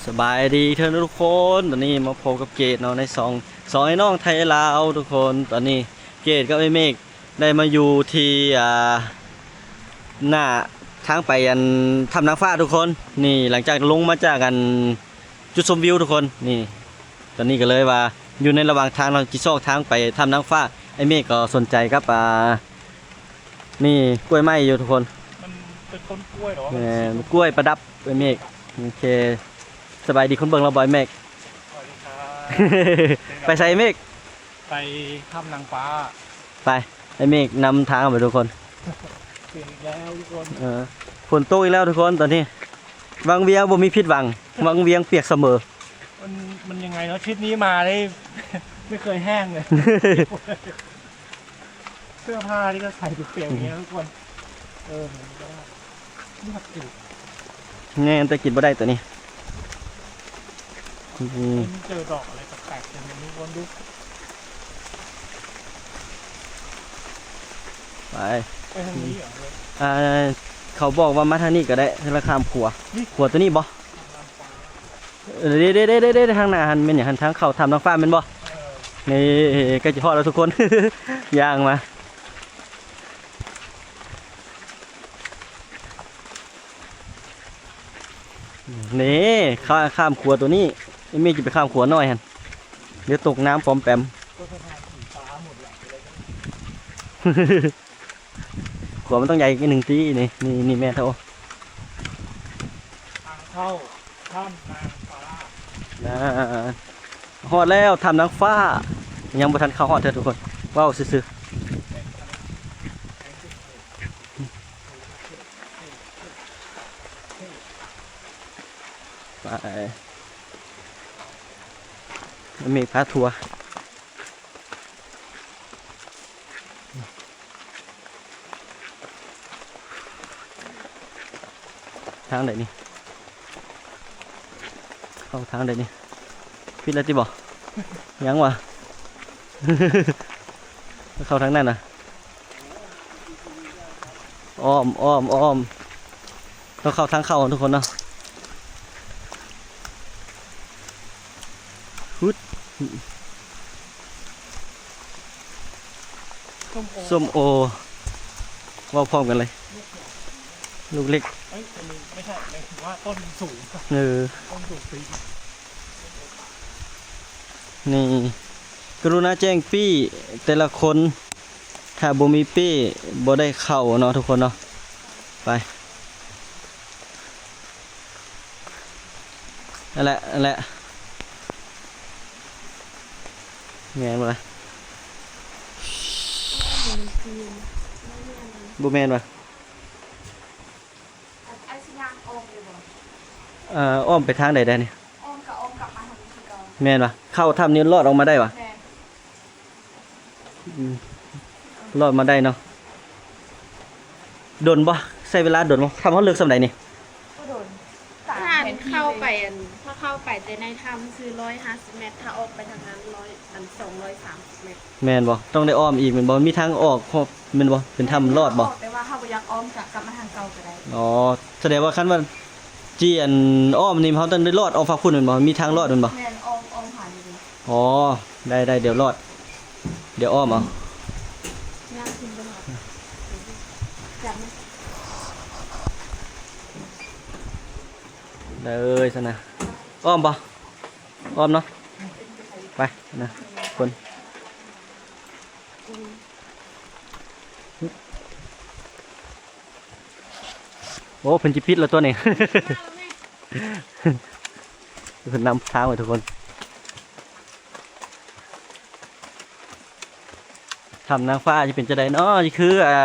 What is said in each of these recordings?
ສະບາຍດີເທື່ອທຸກຄົນ, ຕອນນີ້ມາພົບກັບເກດເນາະ ໃນຊ່ອງ ຊ່ອງໄອ້ນ້ອງໄທລາວທຸກຄົນ. ຕອນນີ້ເກດກັບໄອ້ເມກໄດ້ມາຢູ່ທີ່ ອ່າ ໜ້າທາງໄປອັນຖ້ຳນາງຟ້າທຸກຄົນ. ນີ້ ຫຼັງຈາກລົງມາຈາກອັນຈຸດຊົມວິວທຸກຄົນ. ນີ້ ຕອນນີ້ກໍເລີຍວ່າຢູ່ໃນລະຫວ່າງທາງເນາະ ຊິຊອກທາງໄປຖ້ຳນາງຟ້າ. ໄອ້ເມກກໍສົນໃຈກັບ ອ່າ ນີ້ກ້ວຍໄມ້ຢູ່ທຸກຄົນ. ມັນເປັນຕົ້ນກ້ວຍເນາະ. ແມ່ນ ກ້ວຍປະດັບ ເອີ ເມກ. ໂອເຄ ສະບາຍດີຄົນເບິ່ງລາວບອຍເມກ. ສະບາຍດີຄັບ. ໄປໃສເມກ? ໄປຖ້ຳນາງຟ້າ. ໄປ ໄອ້ເມກນຳທາງໄປທຸກຄົນ. ເປີຍກແລ້ວທຸກຄົນ. ເອີ ຝົນຕົກອີກແລ້ວທຸກຄົນ. ຕອນນີ້ວັງວຽງບໍ່ມີຜິດຫວັງ, ວັງວຽງປຽກສະເໝີ. ມັນ ມັນຍັງໄງເນາະ ທຣິບນີ້ມາໄດ້ ໄມ່ເຄີຍແຫ້ງເລີຍ. ເສື້ອຜ້ານີ້ກໍໃສ່ເປຍກໆ ຢ່າງເງຍທຸກຄົນ. ເອີ ມັນກໍໄດ້ ນີ້ຜັກກູດ. ແມ່ນ ແຕ່ກິນບໍ່ໄດ້ຕົວນີ້. ອືມ ເອີ ມັນເຈີດອກອະໄລແປກໆ ເຕັມໄປໝົດທຸກຄົນ. ໄປ ໄປທາງນີ້ເຫວະ? ອ່າ ເຂົາບອກວ່າມາທາງນີ້ກໍໄດ້ ແລ້ວຂ້າມຂົວ. ນີ້ ຂົວຕົວນີ້ບໍ່? ເອີ ເດ້ໆໆໆ ທາງໜ້າຫັ້ນແມ່ນຫຍັງຫັ້ນ? ທາງເຂົ້າຖ້ຳນາງຟ້າແມ່ນບໍ່? ເອີ ນີ້ ໃກ້ຈະຮອດແລ້ວທຸກຄົນ. ຍ່າງມາ ນີ້ ຂ້າ ຂ້າມຂົວຕົວນີ້. ເມກຈະໄປຂ້າມຂົວນ້ອຍຫັ້ນ ດຽວຕົກນ້ຳປອມແປມ. ຂົວມັນຕ້ອງໃຫຍ່ໜຶ່ງຕິ. ນີ້ ນີ້ ນີ້ແມ່ນເທົ່າ ທາງເຂົ້າຖ້ຳນາງຟ້າ. ນາ ຮອດແລ້ວຖ້ຳນາງຟ້າ. ຍັງບໍ່ທັນເຂົ້າຮອດເທື່ອທຸກຄົນ ເວົ້າຊື່ໆ. ໄປ ມີພາທົວ. ທາງໃດນີ້? ເຂົ້າທາງໃດນີ້? ຜິດແລ້ວຕິບໍ່? ຍັງຫວາ? ເຂົ້າທາງນັ້ນນະ. ອ້ອມ ອ້ອມ ອ້ອມ ຕ້ອງເຂົ້າທາງເຂົ້າທຸກຄົນເນາະ. ຫຶດ ສົ້ມໂອ ເວົ້າພ້ອມກັນເລີຍ ລູກເລັກ. ເອີຍ ອັນນີ້ໄມ່ໃຊ່ ໝາຍເຖິງວ່າຕົ້ນມັນສູງ ເອີ ຕົ້ນສູງປີ. ນີ້ ກະລຸນາແຈ້ງປີ້ແຕ່ລະຄົນ ຖ້າບໍ່ມີປີ້ບໍ່ໄດ້ເຂົ້າເນາະທຸກຄົນເນາະ. ໄປ ນັ້ນແຫຼະ ນັ້ນແຫຼະ ແມ່ນບໍ່ລະ? ບໍ່ແມ່ນຫວາ? ເອີ ອ້ອມໄປທາງໃດໄດ້ນີ້? ອ້ອມກໍອ້ອມກັບມາທາງນີ້ຄືເກົ່າ. ແມ່ນຫວາ? ເຂົ້າຖ້ຳນີ້ລອດອອກມາໄດ້ຫວາ? ແມ່ນ. ອືມ ລອດມາໄດ້ເນາະ. ດົນບໍ່? ໃຊ້ເວລາດົນບໍ່? ຖ້ຳເຮົາເລິກສ່ຳໃດນີ້? ບໍ່ດົນ. ຖ້າເຂົ້າໄປ ອັນ ຖ້າເຂົ້າໄປແຕ່ໃນຖ້ຳຊື່ ຮ້ອຍຫ້າສິບແມັດ, ຖ້າອອກໄປທາງນັ້ນ ຮ້ອຍ ອັນ ສອງຮ້ອຍສາມສິບແມັດ. ແມ່ນບໍ່? ຕ້ອງໄດ້ອ້ອມອີກແມ່ນບໍ່? ມີທາງອອກແມ່ນບໍ່? ເປັນຖ້ຳລອດບໍ່? ແມ່ນ ແຕ່ວ່າເຮົາບໍ່ຢາກອ້ອມ ກະກັບມາທາງເກົ່າກໍໄດ້. ອໍ ສະແດງວ່າຄັນວ່າ ຈີ່ອັນອ້ອມນີ້ ເຮົາຕ້ອງໄດ້ລອດອອກຟາກພຸ້ນແມ່ນບໍ່? ມີທາງລອດແມ່ນບໍ່? ແມ່ນ ອ້ອມ ອ້ອມຫາຢູ່ນີ້. ອໍ ໄດ້ ໄດ້ ດຽວລອດ ດຽວອ້ອມເອົາ. ຍ່າງຂຶ້ນໄປຫາ ຈັບມັນ ເດີ ຊັ້ນນະ ອ້ອມບໍ່? ອ້ອມເນາະ. ໄປນະ ຄົນ ໂອ້ ເພິ່ນຊິປິດແລ້ວຕົວນີ້ ເພິ່ນນຳທາງໄວ້ທຸກຄົນ. ຖ້ຳນາງຟ້າຊິເປັນຈັ່ງໃດເນາະ? ຊິຄື ອ່າ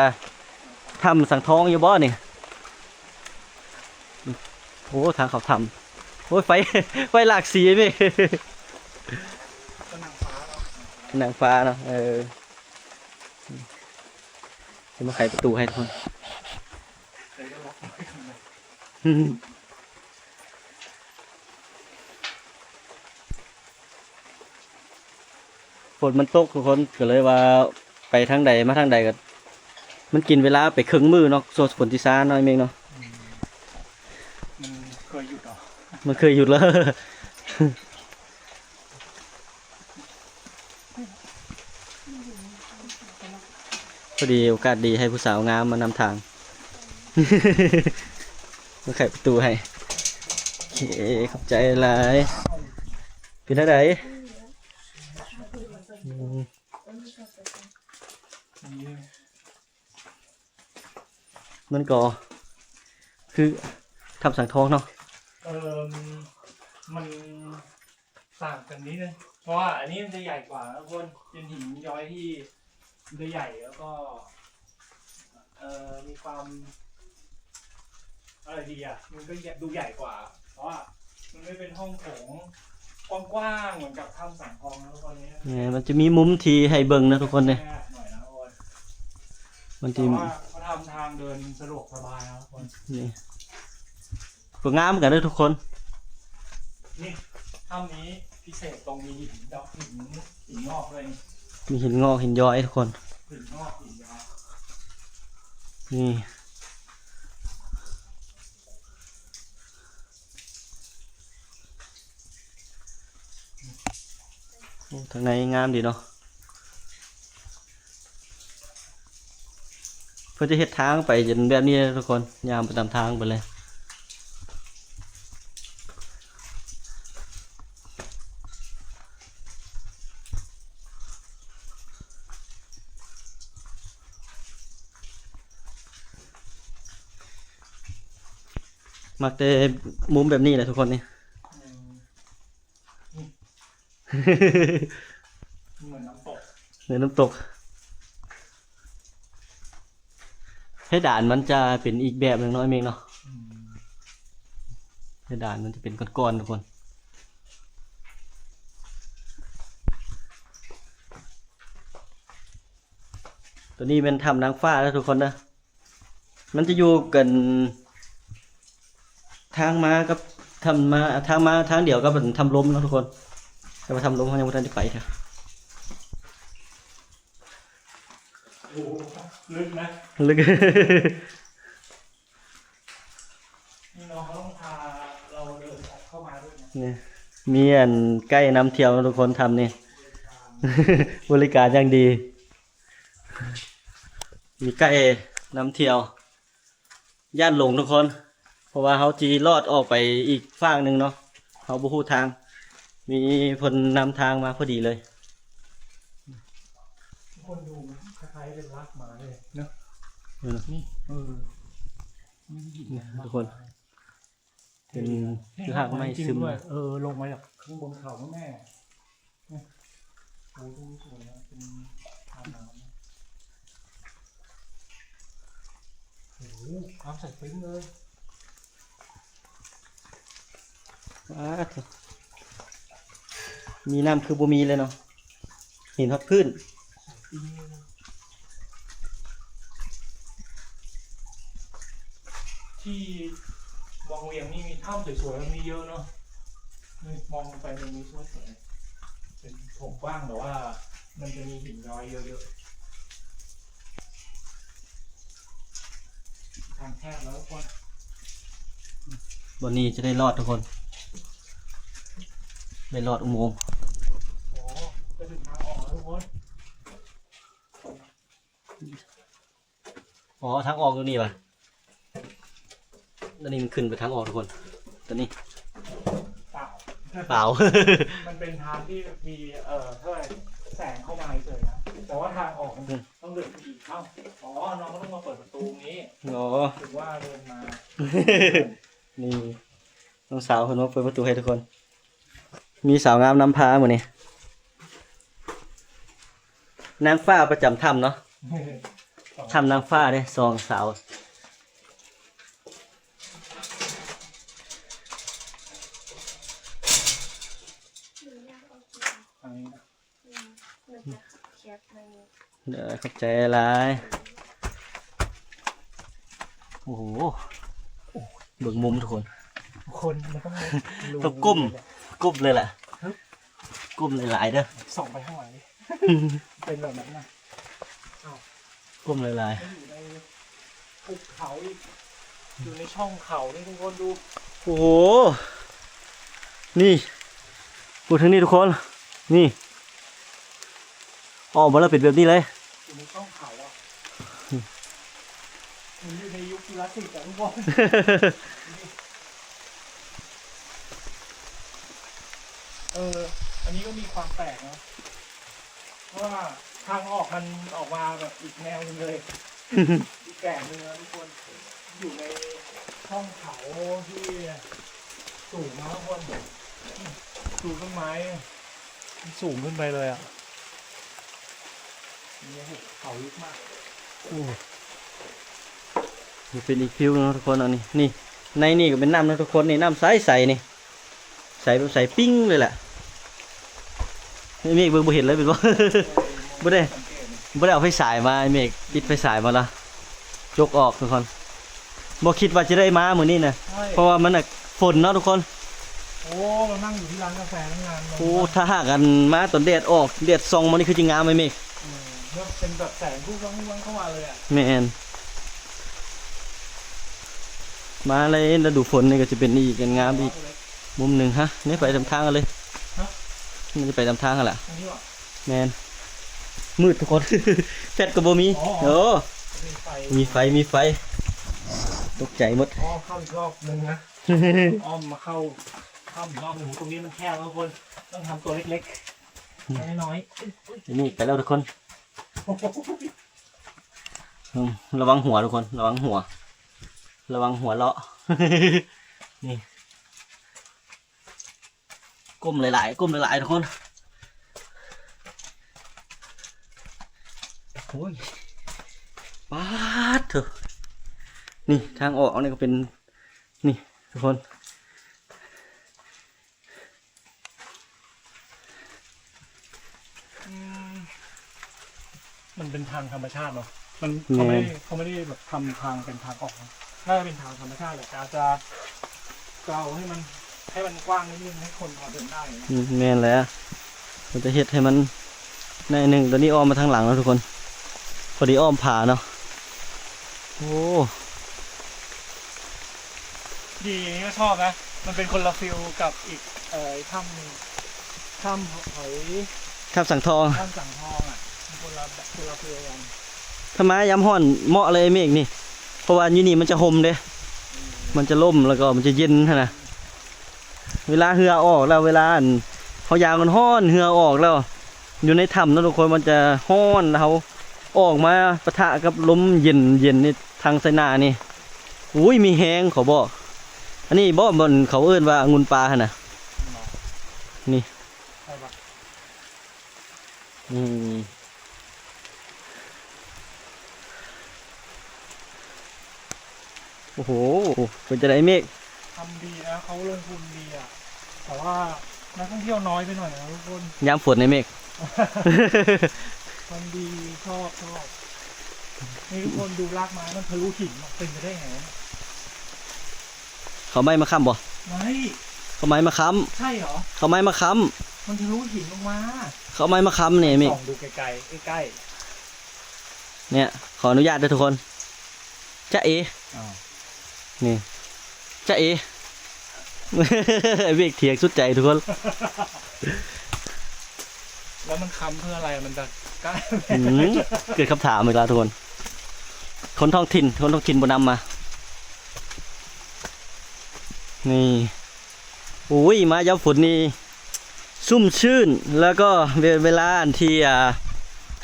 ຖ້ຳສັງທອງຢູ່ບໍ່ນີ້? ໂອ້ ທາງເຂົ້າຖ້ຳ. ໂອ້ຍ ໄຟ ໄຟຫຼາກສີເດ້ ນາງຟ້າເນາະ. ເອີ ຊິມາໄຂປະຕູໃຫ້ທຸກຄົນ. ຝົນມັນຕົກທຸກຄົນ ກໍເລີຍວ່າໄປທາງໃດມາທາງໃດກໍ ມັນກິນເວລາໄປເຄິ່ງມື້ເນາະ ຊ່ວງຝົນຊິຊາເນາະ ໄອ້ເມກເນາະ. ອືມ ມັນເຄີຍຢຸດເອົາ ມັນເຄີຍຢຸດແລ້ວ. ພໍດີໂອກາດດີໃຫ້ຜູ້ສາວງາມມານຳທາງ ມາໄຂປະຕູໃຫ້. ໂອເຄ ຂອບໃຈຫຼາຍ. ເປັນຈັ່ງໃດ? ອືມ ມັນກໍຄືຖ້ຳສັງທອງເນາະ. ເອີ ມັນຕ່າງກັນນິດໜຶ່ງ ເພາະວ່າອັນນີ້ມັນຈະໃຫຍ່ກວ່ານະທຸກຄົນ ເປັນຫີນຍ້ອຍທີ່ມັນຈະໃຫຍ່ ແລ້ວກໍ ເອີ ມີຄວາມ ອາ ເອີ ດີອະ ມັນກໍໃຫຍ່ ດູໃຫຍ່ກວ່າ ເພາະວ່າມັນໄມ່ເປັນຫ້ອງໂຖງກວ້າງໆ ເໝືອນກັບຖ້ຳສັງທອງນະທຸກຄົນ. ນີ້ ແມ່ນ ມັນຈະມີມຸມທີ່ໃຫ້ເບິ່ງນະທຸກຄົນເດ້ ແຄບໜ້ອຍນະທຸກຄົນ ມັນຈະ ແຕ່ວ່າເຂົາທຳທາງເດີນສະດວກສະບາຍນະທຸກຄົນ. ນີ້ ກໍງາມຄືກັນເດີທຸກຄົນ. ນີ້ ຖ້ຳນີ້ພິເສດຕົງມີຫີນດອກ ຫີນ ຫີນງອກດ້ວຍນີ້ ມີຫີນງອກຫີນຍ້ອຍທຸກຄົນ ຫີນງອກຫີນຍ້ອຍ ນີ້. ໂອ້ ທາງໃນງາມດີເນາະ. ເພິ່ນຈະເຮັດທາງໄປເປັນແບບນີ້ເດີທຸກຄົນ ຍ່າງໄປຕາມທາງໄປເລີຍ. ມັກແຕ່ມຸມແບບນີ້ແຫຼະທຸກຄົນນີ້. ອືມ ເໝືອນນ້ຳຕົກ ເໝືອນນ້ຳຕົກ. ເພດານມັນຈະເປັນອີກແບບໜຶ່ງເນາະ ເມກເນາະ. ອືມ ເພດານມັນຈະເປັນກ້ອນໆ ທຸກຄົນ. ຕົວນີ້ແມ່ນຖ້ຳນາງຟ້າເດີທຸກຄົນເດີ. ມັນຈະຢູ່ກັນ ທາງມາກັບ ທາງມາ ທາງມາທາງດຽວກັບຖ້ຳລົມເນາະທຸກຄົນ ແຕ່ວ່າຖ້ຳລົມເຮົາຍັງບໍ່ທັນໄດ້ໄປເທື່ອ. ໂອ້ ເລິກນະ ເລິກ. ນີ້ເນາະ ເຮົາຕ້ອງພາລາວເດີນເຂົ້າມາເລີຍນະ. ນີ້ ມີອັນໄກນຳທ່ຽວເນາະທຸກຄົນ ຖ້ຳນີ້ ບໍລິການຢ່າງດີ. ມີໄກນຳທ່ຽວ ຢ້ານຫຼົງທຸກຄົນ ເພາະວ່າເຮົາຊິລອດອອກໄປອີກຟາກໜຶ່ງເນາະ ເຮົາບໍ່ຮູ້ທາງ ມີເພິ່ນນຳທາງມາພໍດີເລີຍ. ທຸກຄົນ ດູມັນຄ້າຍໆເປັນຮາກໄມ້ເລີຍເນາະ. ເອີ ນີ້ ເອີ ນີ້ທຸກຄົນ ເປັນຮາກໄມ້ຊຶມ. ເອີ ລົງມາຈາກຂ້າງບົນເຂົາແມ່. ໂອ້ ຕົງນີ້ສວຍນະ ເປັນທ່ານ້ຳ. ໂອ້ໂຫ ນ້ຳໃສປຶ້ງເລີຍ. ປາດ ມີນ້ຳຄືບໍ່ມີເລີຍເນາະ ເຫັນຮອດພື້ນ. ທີ່ວັງວຽງນີ້ມີຖ້ຳສວຍໆ ມີເຍາະເນາະ. ນີ້ມອງລົງໄປ ມັນມີສວຍໆ ເປັນໂຖງກວ້າງ ແຕ່ວ່າມັນຈະມີຫີນຍ້ອຍເຍາະໆ. ທາງແຄບແລ້ວທຸກຄົນ ບ່ອນນີ້ຈະໄດ້ລອດທຸກຄົນ ໄດ້ລອດອຸໂມງ. ໂອ້ ຈະເຖິງທາງອອກແລ້ວທຸກຄົນ. ອໍ ທາງອອກຢູ່ນີ້ຫວາ? ອັນນີ້ມັນຂຶ້ນໄປທາງອອກທຸກຄົນ ຕົວນີ້. ເປົ່າ ເປົ່າ ມັນເປັນທາງທີ່ມີ ເອີ ເທົ່າໃດ ແສງເຂົ້າມາເສຍນະ ແຕ່ວ່າທາງອອກມັນ ອືມ ຕ້ອງເດີນໄປອີກ. ເອົ້າ ອໍ ນ້ອງກໍຕ້ອງມາເປີດປະຕູນີ້. ອໍ ຖືວ່າເດີນມາ ນີ້ ນ້ອງສາວເພິ່ນມາເປີດປະຕູໃຫ້ທຸກຄົນ. ມີສາວງາມນຳພາມື້ນີ້ ນາງຟ້າປະຈຳຖ້ຳເນາະ. ຖ້ຳນາງຟ້າເດ້ ສອງສາວ. ເດີ ຂອບໃຈຫຼາຍ. ໂອ້ໂຫ ເບິ່ງມຸມທຸກຄົນ ຄົນມັນຕ້ອງ ຕ້ອງກົ້ມ ກົ້ມເລີຍແຫຼະ ກ້ມຫຼາຍໆເດີ ສ່ອງໄປຂ້າງຫຼັງນີ້ ເປັນແບບນັ້ນນະ. ກ້ມຫຼາຍໆ ຢູ່ໃນພູເຂົາອີກ ຢູ່ໃນຊ່ອງເຂົານີ້ ທຸກຄົນດູ. ໂອ້ໂຫ ນີ້ ເບິ່ງທາງນີ້ທຸກຄົນ ນີ້ ອອກມາແລ້ວເປັນແບບນີ້ເລີຍ ຢູ່ໃນຊ່ອງເຂົາອະ ມັນຢູ່ໃນຍຸກຈຸລາສິກອະທຸກຄົນ. ເອີ ອັນນີ້ກໍມີຄວາມແປກເນາະ ເພາະວ່າທາງອອກມັນອອກມາແບບອີກແນວໜຶ່ງເລີຍ ອີກແບບໜຶ່ງນະທຸກຄົນ ຢູ່ໃນຊ່ອງເຂົາທີ່ສູງເນາະທຸກຄົນ ດູຕົ້ນໄມ້ ມັນສູງຂຶ້ນໄປເລີຍອະ ເຂົາເລິກມາກ ໂອ້ ມັນເປັນອີກຟິວໜຶ່ງເນາະທຸກຄົນ ອັນນີ້ ນີ້ ໃນນີ້ກໍເປັນນ້ຳເນາະທຸກຄົນ ນີ້ ນ້ຳໃສໆ ນີ້ ໃສແບບໃສປິ້ງເລີຍແຫຼະ ເມກເບິ່ງບໍ່ເຫັນເລີຍແມ່ນບໍ່? ບໍ່ໄດ້ ບໍ່ໄດ້ເອົາໄຟສາຍມາ ເມກປິດໄຟສາຍມາລະ ຈົກອອກທຸກຄົນ ບໍ່ຄິດວ່າຈະໄດ້ມາມື້ນີ້ນະ ໃຊ່ ເພາະວ່າມັນນະຝົນເນາະທຸກຄົນ ໂອ້ ເຮົານັ່ງຢູ່ທີ່ຮ້ານກາແຟຕັ້ງນານ ໂອ້ ຖ້າຫາກອັນມາຕອນແດດອອກ ແດດສ່ອງມານີ້ຄືຈະງາມໄອ້ເມກ ອືມ ແບບເປັນແບບແສງວືງໆເຂົ້າມາເລີຍອະ ແມ່ນ ມາໃນລະດູຝົນນີ້ກໍຈະເປັນອີກ ງາມອີກມຸມໜຶ່ງ ຮະ ນີ້ໄປຕາມທາງກັນເລີຍ ຮະ ມັນຈະໄປຕາມທາງຫັ້ນລະ ອັນນີ້ຫວາ? ແມ່ນ ມືດທຸກຄົນ ແຟດກໍບໍ່ມີ ອໍ ໂອ້ ມີໄຟ ມີໄຟ ມີໄຟ ຕົກໃຈໝົດ ອ້ອມເຂົ້າອີກລອບໜຶ່ງນະ ອ້ອມມາເຂົ້າຖ້ຳອີກລອບໜຶ່ງ ໂອ້ ຕົງນີ້ມັນແຄບທຸກຄົນ ຕ້ອງທຳຕົວເລັກໆ ອືມ ນ້ອຍໆ ນີ້ໄປແລ້ວທຸກຄົນ ໂອ້ໂຫ ອືມ ລະວັງຫົວທຸກຄົນ ລະວັງຫົວ ລະວັງຫົວເລາະ ນີ້ ກົ້ມຫຼາຍໆ ກົ້ມຫຼາຍໆ ທຸກຄົນ ໂອ້ຍ ປາດເທີ ນີ້ທາງອອກນີ້ກໍເປັນ ນີ້ທຸກຄົນ ອືມ ມັນເປັນທາງທຳມະຊາດເນາະ ມັນ ແມ່ນ ເຂົາບໍ່ໄດ້ ເຂົາບໍ່ໄດ້ແບບທຳທາງເປັນທາງອອກເນາະ ໜ້າຈະເປັນທາງທຳມະຊາດແຫຼະ ແຕ່ອາດຈະ ຈະເອົາໃຫ້ມັນ ໃຫ້ມັນກວ້າງນິດໜຶ່ງ ໃຫ້ຄົນພໍເດີນໄດ້ ອືມ ແມ່ນແຫຼະ ມັນຈະເຮັດໃຫ້ມັນໜ້ອຍໜຶ່ງ ຕອນນີ້ອ້ອມມາທາງຫຼັງເນາະທຸກຄົນ ພໍດີອ້ອມຜາເນາະ ໂອ້ ດີ ອັນນີ້ກໍຊອບນະ ມັນເປັນຄົນລະຟີລກັບອີກ ເອີ ຖ້ຳ ຖ້ຳຫອຍ ຖ້ຳສັງທອງ ຖ້ຳສັງທອງອະ ມັນຄົນລະ ຄົນລະຟີລກັນ ຖ້າມາຍາມຮ້ອນເໝາະເລີຍເມກນີ້ ເພາະວ່າຢູ່ນີ້ມັນຈະຮົ່ມເດ້ ອືມ ມັນຈະຮົ່ມ ແລ້ວກໍມັນຈະເຢັນຫັ້ນນະ ເວລາເຫື່ອອອກແລ້ວ ເວລາອັນເຮົາຢາມຮ້ອນໆ ເຫື່ອອອກແລ້ວ ຢູ່ໃນຖ້ຳເນາະທຸກຄົນ ມັນຈະຮ້ອນ ເຮົາອອກມາປະທະກັບລົມເຢັນໆ ນີ້ ທາງໄຊນານີ້ ໂອ້ຍ ມີແຮງ ເຂົາບອກ ອັນນີ້ບໍ ບ່ອນເຂົາເອີ້ນວ່າອະງຸ່ນປ່າຫັ້ນນະ ນີ້ ໃຊ່ປະ? ອືມ ໂອ້ໂຫ ເປັນຈັ່ງໃດເມກ? ທຳດີນະ ເຂົາລົງທຶນດີອະ ແຕ່ວ່ານັກທ່ອງທ່ຽວນ້ອຍໄປໜ້ອຍນະທຸກຄົນ ຍາມຝົນໃດເມກ? ມັນດີ ຊອບ ຊອບ ນີ້ທຸກຄົນ ດູລາກໄມ້ມັນທະລຸຫີນ ມັນເປັນໄປໄດ້ໄງ? ເຂົາໄມ້ມາຄ້ຳບໍ່? ໄມ້ ເຂົາໄມ້ມາຄ້ຳ ໃຊ່ເຫລອ? ເຂົາໄມ້ມາຄ້ຳ ມັນທະລຸຫີນລົງມາ ເຂົາໄມ້ມາຄ້ຳນີ້ເມກ ສ່ອງດູໃກ້ໆ ໃກ້ໆ ເນຍ ຂໍອະນຸຍາດເດີທຸກຄົນ ຈະເອ ອ້າວ ນີ້ ຈະເອ ເວກຖຽງສຸດໃຈທຸກຄົນ ແລ້ວມັນຄ້ຳເພື່ອອະໄລ? ມັນຈະກະ ອືມ ເກີດຄຳຖາມອີກແລ້ວທຸກຄົນ ຄົນທ້ອງຖິ່ນ ຄົນທ້ອງຖິ່ນບໍ່ນຳມາ ນີ້ ໂອ້ຍ ມາຍາມຝົນນີ້ຊຸ່ມຊື່ນ ແລ້ວກໍເວ ເວລາອັນທີ່ ອ່າ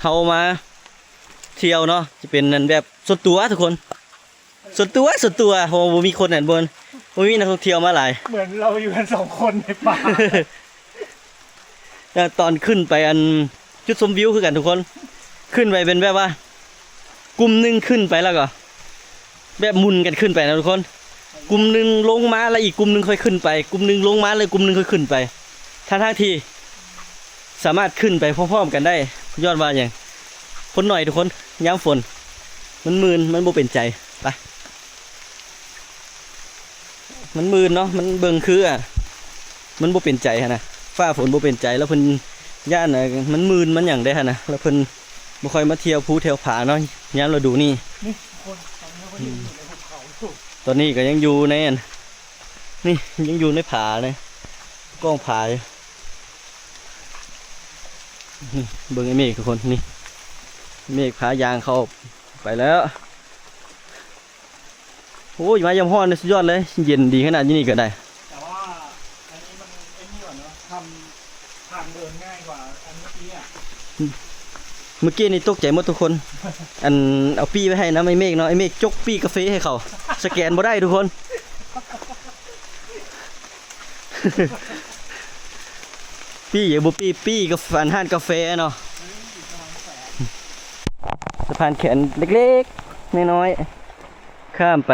ເຮົາມາທ່ຽວເນາະ ຈະເປັນອັນແບບສ່ວນຕົວທຸກຄົນ ສ່ວນຕົວ ສ່ວນຕົວ ເພາະວ່າບໍ່ມີຄົນຫັ້ນ ບໍ່ ບໍ່ມີນັກທ່ອງທ່ຽວມາຫຼາຍ ເໝືອນເຮົາຢູ່ກັນສອງຄົນໃນປ່າ ແລ້ວຕອນຂຶ້ນໄປອັນຈຸດຊົມວິວຄືກັນທຸກຄົນ ຂຶ້ນໄປເປັນແບບວ່າ ກຸ່ມໜຶ່ງຂຶ້ນໄປແລ້ວກໍແບບໝູນກັນຂຶ້ນໄປນະທຸກຄົນ ກຸ່ມໜຶ່ງລົງມາແລ້ວອີກກຸ່ມໜຶ່ງຄ່ອຍຂຶ້ນໄປ ກຸ່ມໜຶ່ງລົງມາແລ້ວກຸ່ມໜຶ່ງຄ່ອຍຂຶ້ນໄປ ທັງໆທີ່ສາມາດຂຶ້ນໄປພ້ອມໆກັນໄດ້ ຍ້ອນວ່າຫຍັງ? ຄົນໜ້ອຍທຸກຄົນ ຍາມຝົນ ມັນມື່ນ ມັນບໍ່ເປັນໃຈ ໄປ ມັນມື່ນເນາະ ມັນເບິ່ງຄື ອາ ມັນບໍ່ເປັນໃຈຫັ້ນນະ ຟ້າຝົນບໍ່ເປັນໃຈ ແລ້ວເພິ່ນຢ້ານ ອາ ມັນມື່ນມັນຫຍັງໄດ໋ຫັ້ນນະ ແລ້ວເພິ່ນບໍ່ຄ່ອຍມາທ່ຽວພູທ່ຽວຜາເນາະ ຍາມລະດູນີ້ ນີ້ທຸກຄົນ ຕອນນີ້ເຮົາກໍ ອືມ ຢູ່ໃນພູເຂົາຢູ່ ຕອນນີ້ກໍຍັງຢູ່ໃນອັນ ນີ້ຍັງຢູ່ໃນຜາເລີຍ ກອງຜາຢູ່. ນີ້ເບິ່ງໄອ້ເມກທຸກຄົນ ນີ້ເມກພາຍ່າງເຂົ້າໄປແລ້ວ. ໂອ້ຍ ມາຍາມຮ້ອນນີ້ສຸດຍອດເລີຍ ເຢັນດີຂະໜາດຢູ່ນີ້ກໍໄດ້. ແຕ່ວ່າອັນນີ້ມັນໄອ້ນີ້ກວ່າເນາະ ທຳທາງເດີນງ່າຍກວ່າອັນເມື່ອກີ້ອະ. ເມື່ອກີ້ນີ້ຕົກໃຈໝົດທຸກຄົນ ອັນເອົາປີ້ໄວ້ໃຫ້ນຳໄອ້ເມກເນາະ ໄອ້ເມກຈົກປີ້ກາເຟໃຫ້ເຂົາ ສະແກນບໍ່ໄດ້ທຸກຄົນ. ປີ້ຍັງບໍ່ປີ້ ປີ້ກາແຟ ອັນຮ້ານກາແຟເນາະ. ສະພານແຂນເລັກໆ ນ້ອຍໆ ຂ້າມໄປ.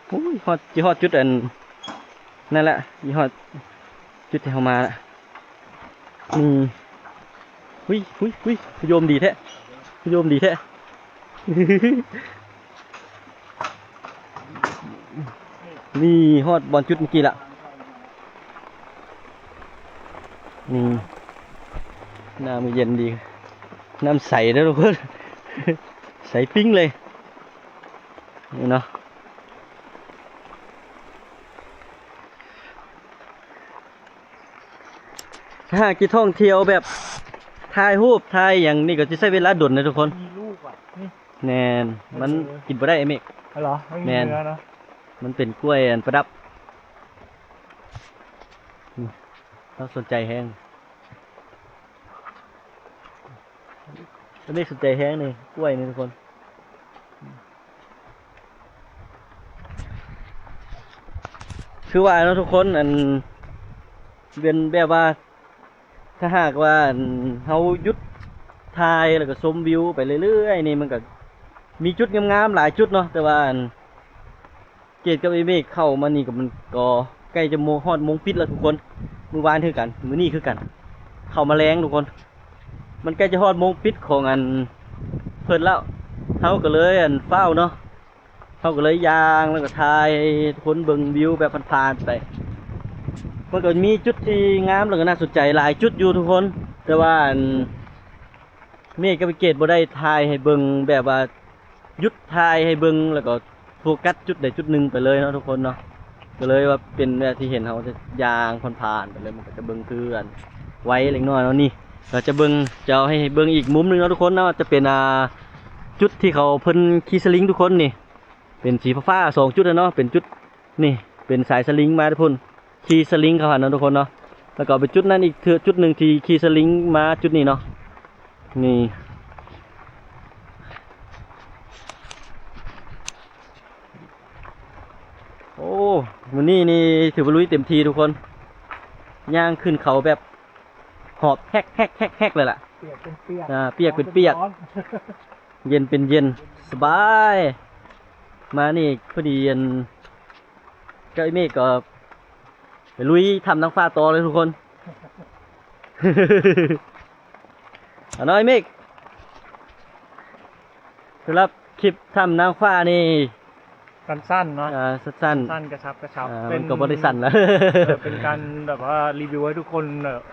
ໂອ້ຍ ຮອດ ຊິຮອດຈຸດອັນນັ້ນລະ ຊິຮອດຈຸດທີ່ເຮົາມາລະ. ນີ້ ຫຸຍ ຫຸຍ ຫຸຍ ພະໂຍມດີແທ້ ພະໂຍມດີແທ້. ນີ້ຮອດບ່ອນຈຸດເມື່ອກີ້ລະ. ນີ້ ນ້ຳເຢັນດີ ນ້ຳໃສເດີທຸກຄົນ ໃສປິ້ງເລີຍ ນີ້ເນາະ. ຖ້າຫາກຊິທ່ອງທ່ຽວແບບຖ່າຍຮູບຖ່າຍຫຍັງນີ້ກໍຊິໃຊ້ເວລາດົນເດ້ທຸກຄົນ. ມີລູກວ່ະ ນີ້ ແມ່ນ ມັນ ເອີ ກິນບໍ່ໄດ້ ໄອ້ເມກ. ອໍ ແມ່ນ ມັນເປັນກ້ວຍອັນປະດັບ. ອືມ ເຮົາສົນໃຈແຮງ ໄອ້ເມກສົນໃຈແຮງນີ້ ກ້ວຍນີ້ທຸກຄົນ. ຄືວ່າເນາະທຸກຄົນ ອັນ ເປັນແບບວ່າ ຖ້າຫາກວ່າ ອັນ ເຮົາຢຸດຖ່າຍ ແລ້ວກໍຊົມວິວໄປເລື້ອຍໆນີ້ ມັນກໍມີຈຸດງາມໆຫຼາຍຈຸດເນາະ ແຕ່ວ່າ ອັນ ເກດກັບໄອ້ເມກເຂົ້າມານີ້ກໍ ມັນກໍໃກ້ຈະໂມງ ຮອດໂມງປິດແລ້ວທຸກຄົນ. ມື້ວານຄືກັນ ມື້ນີ້ຄືກັນ ເຂົ້າມາແລງທຸກຄົນ ມັນໃກ້ຈະຮອດໂມງປິດຂອງອັນເພິ່ນແລ້ວ ເຮົາກໍເລີຍອັນຟ້າວເນາະ ເຮົາກໍເລີຍຍ່າງ ແລ້ວກໍຖ່າຍໃຫ້ທຸກຄົນເບິ່ງວິວແບບຜ່ານໆໄປ. ມັນກໍມີຈຸດທີ່ງາມ ແລ້ວກໍໜ້າສົນໃຈຫຼາຍຈຸດຢູ່ທຸກຄົນ ແຕ່ວ່າອັນເມກກັບໄອ້ເກດບໍ່ໄດ້ຖ່າຍໃຫ້ເບິ່ງແບບວ່າ ຢຸດຖ່າຍໃຫ້ເບິ່ງ ແລ້ວກໍໂຟກັສຈຸດໃດຈຸດໜຶ່ງໄປເລີຍເນາະທຸກຄົນເນາະ ກໍເລີຍວ່າເປັນແບບທີ່ເຫັນເຮົາຍ່າງຜ່ານໆໄປເລີຍ ມັນກໍຈະເບິ່ງຄືອັນໄວເລັກນ້ອຍເນາະ. ນີ້ ເຮົາຈະເບິ່ງ ຈະເອົາໃຫ້ເບິ່ງອີກມຸມໜຶ່ງເນາະທຸກຄົນເນາະ ຈະເປັນ ອ່າ ຈຸດທີ່ເຂົາ ເພິ່ນຂີ່ສະລິງທຸກຄົນນີ້ ເປັນສີຟ້າໆສອງຈຸດເນາະ ເປັນຈຸດ ນີ້ເປັນສາຍສະລິງມາແຕ່ພຸ້ນ ຂີ່ສະລິງເຂົ້າຫັ້ນເນາະທຸກຄົນເນາະ ແລ້ວກໍເປັນຈຸດນັ້ນອີກເທື່ອ ຈຸດໜຶ່ງທີ່ຂີ່ສະລິງມາຈຸດນີ້ເນາະ. ນີ້ ໂອ້ ມື້ນີ້ນີ້ຖືວ່າລຸຍເຕັມທີ່ທຸກຄົນ ຍ່າງຂຶ້ນເຂົາແບບຫອບແຮກໆໆເລີຍລະ ປຽກເປັນປຽກ ອ່າ ປຽກເປັນປຽກ ຮ້ອນເປັນຮ້ອນ ເຢັນເປັນເຢັນ ສະບາຍ. ມານີ້ພໍດີອັນ ເຈົ້າໄອ້ເມກກໍໄປລຸຍຖ້ຳນາງຟ້າຕໍ່ເລີຍທຸກຄົນ. ເອົາເນາະໄອ້ເມກ ສຳລັບຄລິບຖ້ຳນາງຟ້ານີ້ ສັ້ນໆເນາະ ອ່າ ສັ້ນໆ ສັ້ນກະຊັບກະຊັບ ອ່າ ເປັນ ມັນກໍບໍ່ໄດ້ສັ້ນລະ ເອີ ເປັນການແບບວ່າຣີວິວໃຫ້ທຸກຄົນ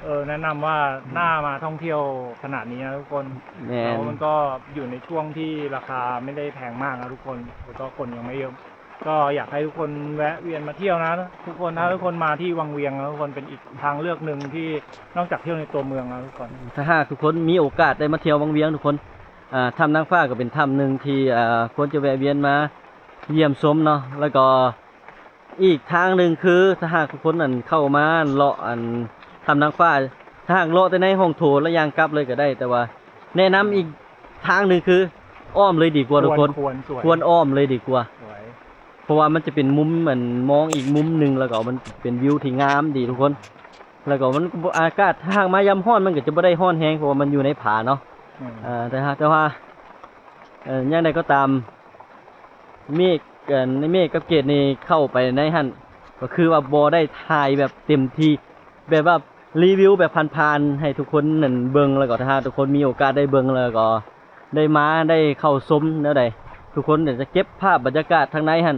ເອີ ແນະນຳວ່າໜ້າມາທ່ອງທ່ຽວຂະໜາດນີ້ນະທຸກຄົນ. ແມ່ນ ແລ້ວມັນກໍຢູ່ໃນຊ່ວງທີ່ລາຄາໄມ່ໄດ້ແພງມາກນະທຸກຄົນ ແລ້ວກໍຄົນຍັງໄມ່ເຢີະ ກໍຢາກໃຫ້ທຸກຄົນແວະວຽນມາທ່ຽວນະທຸກຄົນ. ຖ້າທຸກຄົນມາທີ່ວັງວຽງນະທຸກຄົນ ເປັນອີກທາງເລືອກໜຶ່ງທີ່ນອກຈາກທ່ຽວໃນຕົວເມືອງນະທຸກຄົນ. ຖ້າຫາກທຸກຄົນມີໂອກາດໄດ້ມາທ່ຽວວັງວຽງທຸກຄົນ ອ່າ ຖ້ຳນາງຟ້າກໍເປັນຖ້ຳໜຶ່ງທີ່ ອ່າ ຄວນຈະແວະວຽນມາຢ້ຽມຊົມເນາະ. ແລ້ວກໍອີກທາງໜຶ່ງຄື ຖ້າຫາກທຸກຄົນ ອັນ ເຂົ້າມາເລາະ ອັນ ຖ້ຳນາງຟ້າ ຖ້າຫາກເລາະແຕ່ໃນຫ້ອງໂຖ ແລ້ວຍ່າງກັບເລີຍກໍໄດ້ ແຕ່ວ່າແນະນຳອີກທາງໜຶ່ງຄືອ້ອມເລີຍດີກວ່າທຸກຄົນ. ຄວນ ຄວນ ຄວນອ້ອມເລີຍດີກວ່າ ສວຍ ເພາະວ່າມັນຈະເປັນມຸມ ອັນ ມອງອີກມຸມໜຶ່ງ ແລ້ວກໍມັນເປັນວິວທີ່ງາມດີທຸກຄົນ. ແລ້ວກໍມັນກໍບໍ່ ອາກາດ ຖ້າຫາກມາຍາມຮ້ອນ ມັນກໍຈະບໍ່ໄດ້ຮ້ອນແຮງ ເພາະວ່າມັນຢູ່ໃນຜາເນາະ. ອືມ ອ່າ ແຕ່ຫາກ ແຕ່ວ່າ ເອີ ຢ່າງໃດກໍຕາມ ເມກ ເອີ ໃນເມກກັບເກດນີ້ເຂົ້າໄປໃນຫັ້ນ ກໍຄືວ່າບໍ່ໄດ້ຖ່າຍແບບເຕັມທີ່ ແບບວ່າຣີວິວແບບຜ່ານໆໃຫ້ທຸກຄົນນັ້ນເບິ່ງ ແລ້ວກໍຖ້າຫາກທຸກຄົນມີໂອກາດໄດ້ເບິ່ງ ແລ້ວກໍໄດ້ມາ ໄດ້ເຂົ້າຊົມແນວໃດ ທຸກຄົນກໍຈະເກັບພາບບັນຍາກາດທາງໃນຫັ້ນ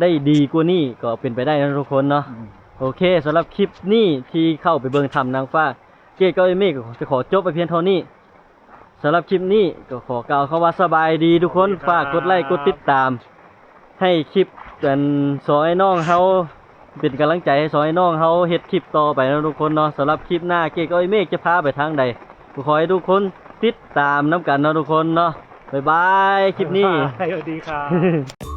ໄດ້ດີກວ່ານີ້ກໍເປັນໄປໄດ້ເນາະທຸກຄົນເນາະ. ອືມ ໂອເຄ ສຳລັບຄລິບນີ້ທີ່ເຂົ້າໄປເບິ່ງຖ້ຳນາງຟ້າ ເກດກັບໄອ້ເມກກໍຈະຂໍຈົບໄວ້ພຽງເທົ່ານີ້. ສຳລັບຄລິບນີ້ກໍຂໍກ່າວຄຳວ່າສະບາຍດີທຸກຄົນ. ສະບາຍດີ ຝາກກົດໄລກົດຕິດຕາມໃຫ້ຄລິບ ອັນ ສອງອ້າຍນ້ອງເຮົາ ເປັນກຳລັງໃຈໃຫ້ສອງອ້າຍນ້ອງເຮົາເຮັດຄລິບຕໍ່ໄປເນາະທຸກຄົນເນາະ. ສຳລັບຄລິບໜ້າ ເກກກັບອ້າຍເມກຈະພາໄປທາງໃດ ກໍຂໍໃຫ້ທຸກຄົນຕິດຕາມນຳກັນເນາະທຸກຄົນເນາະ. ບາຍບາຍ ຄລິບນີ້ ສະຫວັດດີຄັບ.